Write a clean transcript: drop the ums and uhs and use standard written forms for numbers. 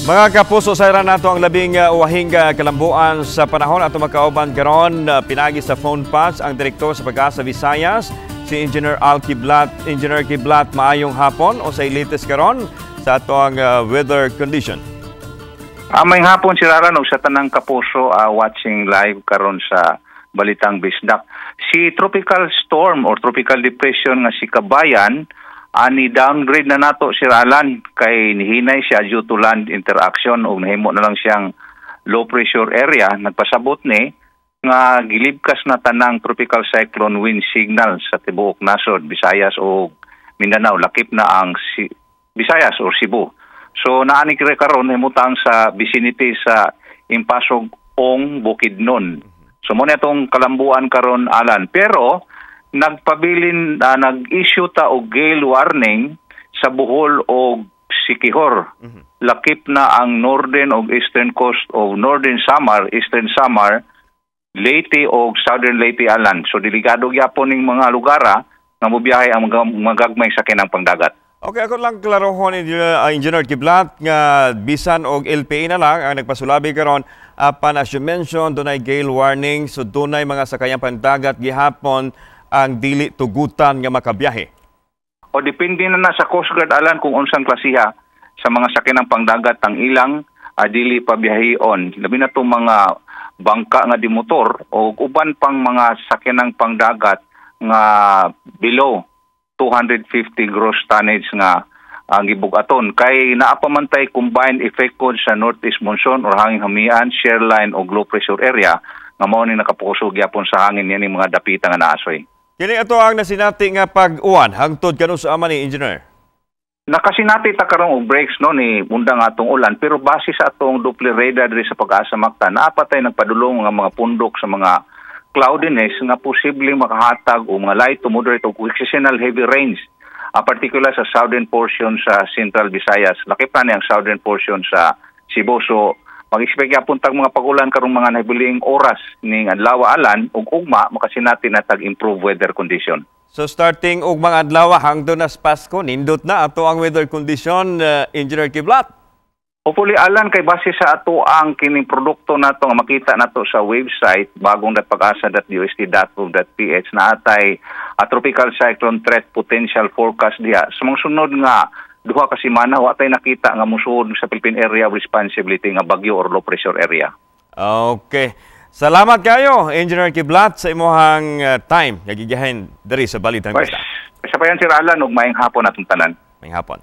Mga kapuso, sayran nato ang labing wahing kalambuan sa panahon ato makauban karon pinagi sa phone pass ang direktor sa Pag-asa Visayas, si Engineer Al Kiblat. Engineer Kiblat, maayong hapon o sa latest karon sa ato ang weather condition. Maayong hapon, Sir Alan, ug sa tanang kapuso watching live karon sa Balitang Bisdak. Si tropical storm or tropical depression nga si Kabayan ani downgrade na nato, Sir Alan, kay nihinay siya due to land interaction ug nahimo na lang siyang low pressure area. Nagpasabot ni nga gilibkas na tanang tropical cyclone wind signal sa tibuok nasod, Visayas o Mindanao, lakip na ang si Visayas or Cebu. So naani kire karon himutang sa vicinity sa Impasug ong Bukidnon. So mo na itong kalambuan karon, Alan. Pero nagpabilin nag-issue ta og gale warning sa Bohol og Siquijor. Lakip na ang northern og eastern coast of Northern Samar, Eastern Samar, Leyte og Southern Leyte, Alan. So delikado gyapon ning mga lugara nga mobiyahe ang mga magagmay sakyanang pangdagat. Okay, ako lang klarohon, Engineer Kiblat, nga bisan og LPA na lang ang nagpasulabi karon, apan as you mentioned, dunay gale warning, so dunay mga sakayang pandagat gihapon ang dili tugutan nga makabiyahe. O depende na na sa Coast Guard, Alan, kung unsang klasiha sa mga sakyanang pangdagat ang ilang dili pabiyahion. Labi na itong mga bangka nga di motor o uban pang mga sakyanang pangdagat nga below 250 gross tonnage nga ang gibugaton kay naa pa man tay combined effect code sa northeast monsoon or hangin hamian, shear line o low pressure area nga mao ni nakapuso gyapon sa hangin niya mga dapita nga naasoy. Kini ato ang nasinati nga pag-uwan hangtod kanus-a man ni, Engineer? Nakasinati ta karon og breaks, no, ni undang atong ulan, pero base sa atong Doppler radar diri sa Pag-asa Mactan, naa pa tay nagpadulong nga mga pundok sa mga cloudiness nga posibleng makahatag og mga light to moderate o seasonal heavy rains, particular sa southern portion sa Central Visayas, lakip na ni ang southern portion sa Cebu. So mag-expect gyapon tag mga pag-ulan karong mga nahibiling oras ning adlaw, Alan, ug ugma makasinati na tag improve weather condition. So starting og mga adlaw hangtod na sa Pasko, nindot na ato ang weather condition, Engineer Kiblat. Hopefully, Alan, kay base sa ato ang kining produkto nato nga makita nato sa website bagong.pagasa.ust.gov.ph na atay a tropical cyclone threat potential forecast diha. Sa mga sunod nga 2 ka semana, wa tay nakita nga musuod sa Philippine Area of Responsibility nga bagyo or low pressure area. Okay. Salamat kayo, Engineer Kiblat, sa imuhang time nga gigiyahin diri sa Balitang Pues, Bisdak. Sa payan, Sir Alan, ug maayong hapon atong tanan. Maayong hapon.